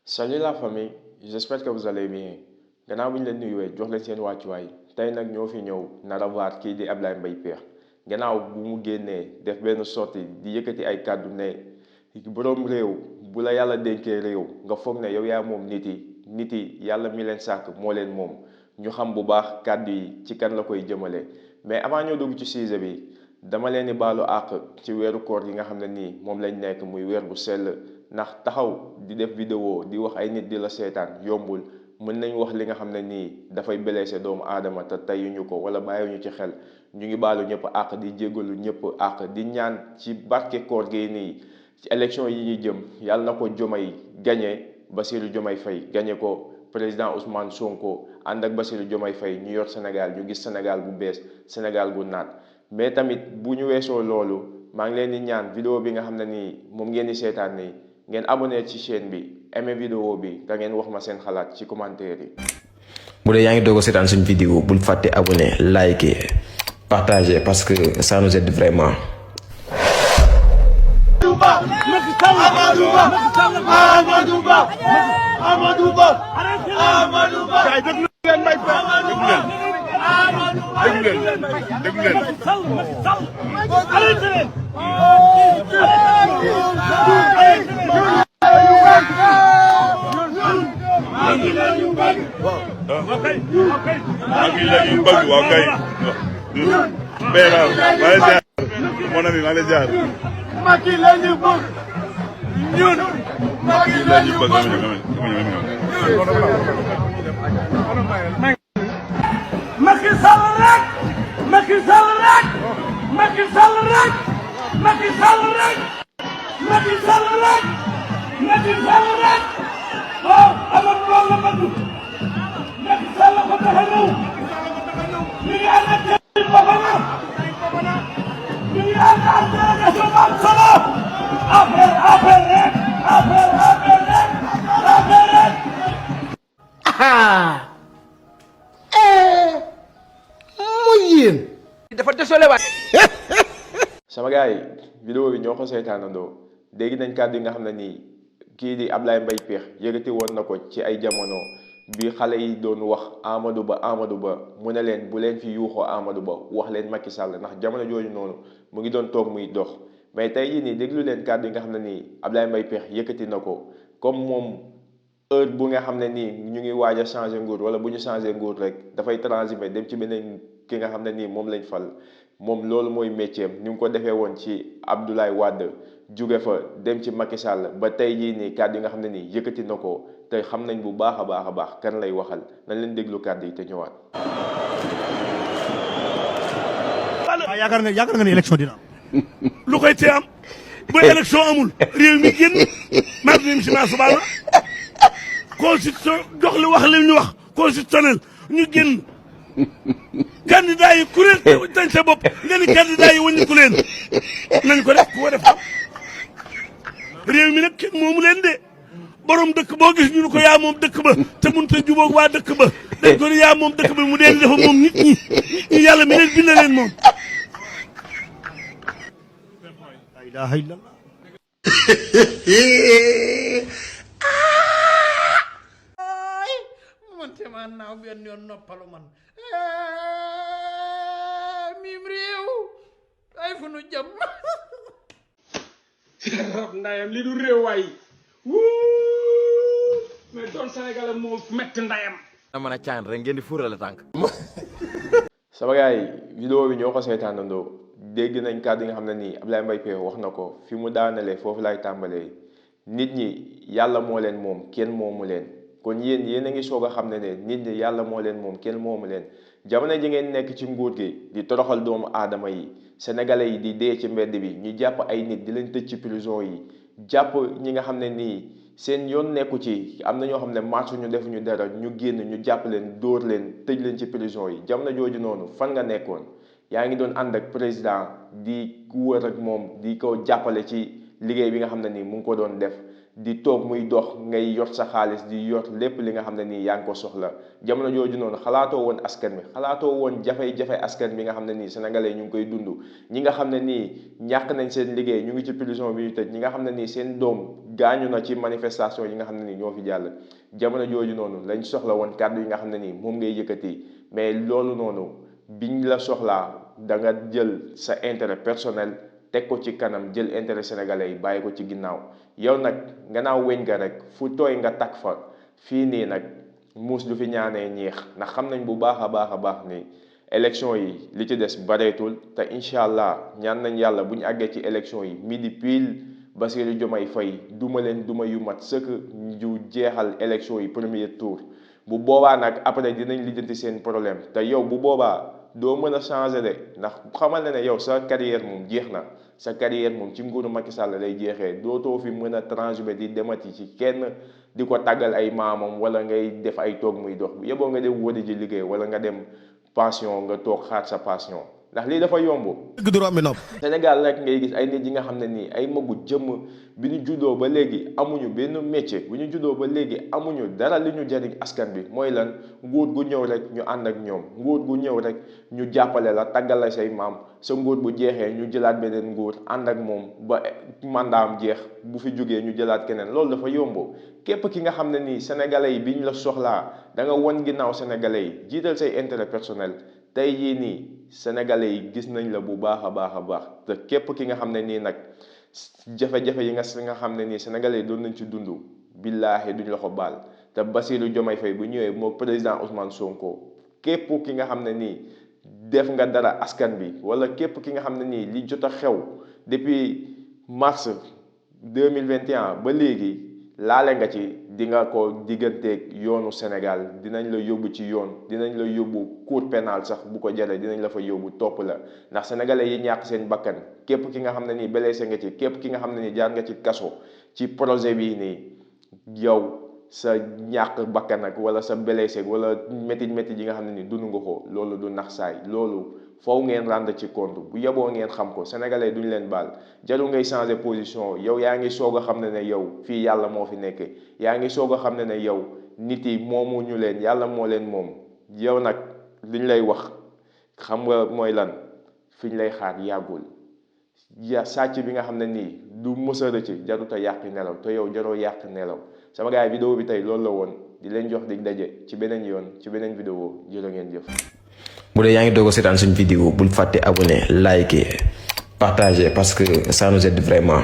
Salut la famille, j'espère que vous allez bien gannaaw bi ñu leen nuyuwee jox leen seen wàccuwaay tey nag ñoo fi ñëw nar a waar kii di Ablaye Mbaye Pekh gannaaw bu mu génnee def benn sortie di yëkkati ay kàddu ne boroom réew bu la yàlla dénkee réew nga foog ne yow yaa moom nit yi yàlla mi leen sàkk moo leen moom ñu xam bu baax kàddu yi ci kan la koy jëmale mais avant ñoo dugg ci sujet bi dama leen di baalu àq ci weeru koor yi nga xam ne nii moom lañ nekk muy weer bu sell ndax taxaw di def vidéo di wax ay nit di la seetaan yombul mën nañ wax li nga xam ne nii dafay blessé doomu aadama te teyuñu ko wala bàyyiwuñu ci xel ñu ngi baalu ñëpp àq di jégalu ñëpp àq di ñaan ci barke koor gi nii ci élection yi ñuy jëm yàlla na ko Diomaye gagné Bassirou Diomaye Faye gagné ko président Ousmane Sonko ànd ak Bassirou Diomaye Faye ñu yor Sénégal ñu gis Sénégal bu bees Sénégal bu naat mais tamit bu ñu weesoo loolu maa ngi leen di ñaan vidéo bi nga xam ne nii moom ngeen di seetaan nii ngeen abonné ci chaîne bi aimé vidéo bi te ngeen wax ma seen xalaat ci commentaire yi. bu dee yaa ngi doog a seetaan suñu vidéo bul fàtte abonné liker partager parce que ça nous aide vraiment. Mon ami, maa ngi lay ziar. Macky la ñu bëgg ñun. Macky la ñu bëgg Macky Sall rek. Macky Sall rek. Macky Sall rek. Macky Sall rek. Macky Sall rek. Macky Sall rek. waaw Amadou Ba la bëgg. Macky Sall ko tax a ñëw. ñu ngi ànd ak seen boppam. ñu ngi ànd ak délégation bu am solo. affaire rek. muy yéen. dafa désolé waat. sama gars yi vidéo bi ñoo ko seetaanandoo dégg nañ kàddu yi nga xam ne nii kii di Ablaye Mbaye Pekh yëkkati woon na ko ci ay jamono bi xale yi doon wax Amadou Ba mu ne leen bu leen fi yuuxoo Amadou Ba wax leen Macky Sall ndax jamono jooju noonu mu ngi doon toog muy dox mais tey jii nii déglu leen kàddu yi nga xam ne nii Ablaye Mbaye Pekh yëkkati na ko comme moom heure bu nga xam ne nii ñu ngi waaj a changé nguur wala bu ñu changé nguur rek dafay transhumé dem ci beneen ki nga xam ne nii moom lañ fal moom loolu mooy métier am ni mu ko defee woon ci Abdoulaye Wade jóge fa dem ci Macky Sall ba tey jii nii kàddu yi nga xam ne nii yëkkati na ko te xam nañ bu baax a baax kan lay waxal nañ leen déglu kàddu yi te ñëwaat. waaw yaakaar nga ne élection dina am. lu koy tee am bu élection amul réew mi génn maa ngi leen si maa subaa la constitution jox li wax li ñu wax constitutionnel ñu génn. candidat yi kuréel tañ sa bopp nga ni candidat yi wàññi ku leen nañ ko def ku ko def réew mi nag kenn moomu leen de borom dëkk boo gis ñu ko yaa moom dëkk ba te mënut a jubóog waa dëkk ba dañ ko ni yaa moom dëkk ba mu dee dafa moom nit ñi yàlla mi leen bind leen moom. la ilaha illallah. man te maa naaw benn yoon noppalu man. mim réew ay fu nu jëm. rab ndayam li du réew waay. mais doon Sénégal moo metti ndayam. na mën a caan rek ngeen di fuurale tànk. sama gars yi vidéo bi ñoo ko seetaanandoo dégg nañ kàddu yi nga xam ne nii Ablaye Mbaye Pekh wax na ko fi mu daanalee foofu laay tàmbalee nit ñi yàlla moo leen moom kenn moomu leen. kon yéen a ngi soog a xam ne nit ñi yàlla moo leen moom kenn moomu leen jamono ji ngeen nekk ci nguur gi di toroxal doomu aadama yi sénégalais yi di dee ci mbedd bi ñu jàpp ay nit di leen tëj ci prison yi jàpp ñi nga xam ne nii seen yoon nekku ci am na ñoo xam ne marche ñu defuñu dara ñu génn ñu jàpp leen dóor leen tëj leen ci prison yi jamono jooju noonu fan nga nekkoon yaa ngi doon ànd ak président di ku wër ak moom di ko jàppale ci liggéey bi nga xam ne nii mu ngi ko doon def di toog muy dox ngay yor sa xaalis di yor lépp li nga xam ne nii yaa ngi ko soxla jamono jooju noonu xalaatoo woon askan bi xalaatoo woon jafe-jafe askan bi nga xam ne nii sénégalais ñu ngi koy dund ñi nga xam ne nii ñàkk nañ seen liggéey ñu ngi ci prison bi ñu tëj ñi nga xam ne nii seen doom gaañu na ci manifestation yi nga xam ne nii ñoo fi jàll jamono jooju noonu lañ soxla woon kàddu yi nga xam ne nii moom ngay yëkkati mais loolu noonu biñ la soxlaa da nga jël sa intérêt personnel teg ko ci kanam jël intérêt sénégalais yi bàyyi ko ci ginnaaw yow nag gannaaw weñ nga rek fu tooy nga takk fa fii nii nag muus du fi ñaanee ñeex ndax xam nañ bu baax a baax ni élection yi li ci des bareetul te incha allah ñaan nañ yàlla bu ñu àggee ci élection yi midi pile Bassirou Diomaye Faye duma leen duma yu mat sëkk ñu jeexal élection yi premier tour bu boobaa nag après dinañ lijjanti seen problème te yow bu boobaa doo mën a changer de ndax xamal ne yow sa carrière moom jeex na sa carrière moom ci nguuru Macky Sall lay jeexee dootoo fi mën a transhumé di demati ci kenn di ko tàggal ay maamam wala ngay def ay toog muy dox bu yeboo nga dem wari ji liggéey wala nga dem pension nga toog xaar sa passion ndax lii dafa yomb. dëgg du romb nopp. Sénégal nag ngay gis ay nit yi nga xam ne nii ay magu jëmm bi ñu juddoo ba léegi amuñu benn métier bu ñu juddoo ba léegi amuñu dara li ñu jariñ askan bi mooy lan nguur gu ñëw rek ñu ànd ak ñoom nguur gu ñëw rek ñu jàppale la tàggal la say maam sa nguur bu jeexee ñu jëlaat beneen nguur ànd ak moom ba mandaam jeex bu fi jógee ñu jëlaat keneen loolu dafa yomb képp ki nga xam ne nii sénégalais yi bi ñu la soxlaa da nga won ginnaaw sénégalais yi jiital say intérêt personnel tey jii nii sénégalais yi gis nañ la bu baax a baax te képp ki nga xam ne nii nag jafe-jafe yi nga xam ne nii sénégalais yi doon nañ ci dund billaahi duñ la ko baal te Bassirou Diomaye Faye bu ñëwee moo président Ousmane Sonko képp ki nga xam ne nii def nga dara askan bi wala képp ki nga xam ne nii li jot a xew depuis mars 2021 ba léegi laale nga ci di nga ko digganteeg yoonu Sénégal dinañ la yóbbu ci yoon dinañ la yóbbu cour pénal sax bu ko jëlee dinañ la fa yóbbu topp la ndax sénégalais yi ñàkk seen bakkan képp ki nga xam ne nii blessé nga ci képp ki nga xam ne nii jaar nga ci kaso ci projet bii nii yow sa ñàkk bakkan ak wala sa blessé wala métit yi nga xam ne nii dund nga ko loolu du nax saay loolu foofu ngeen rendre ci compte bu yeboo ngeen xam ko sénégalais duñ leen baal jarul ngay changer position yow yaa ngi soog a xam ne yow fii yàlla moo fi nekk yaa ngi soog a xam ne yow nit yi moomu ñu leen yàlla moo leen moom yow nag liñ lay wax xam nga mooy lan fiñ lay xaar yàggul sàcc bi nga xam ne nii du mësa rëcc jaruta yàq nelaw te yow jaroo yàq nelaw sama gars yi vidéo bi tey loolu la woon di leen jox dig daje ci beneen yoon ci beneen vidéo jërë ngeen jëf. bu dee yaa ngi doog a seetaan suñu vidéo bul fàtte abonné liker partager parce que ça nous aide vraiment.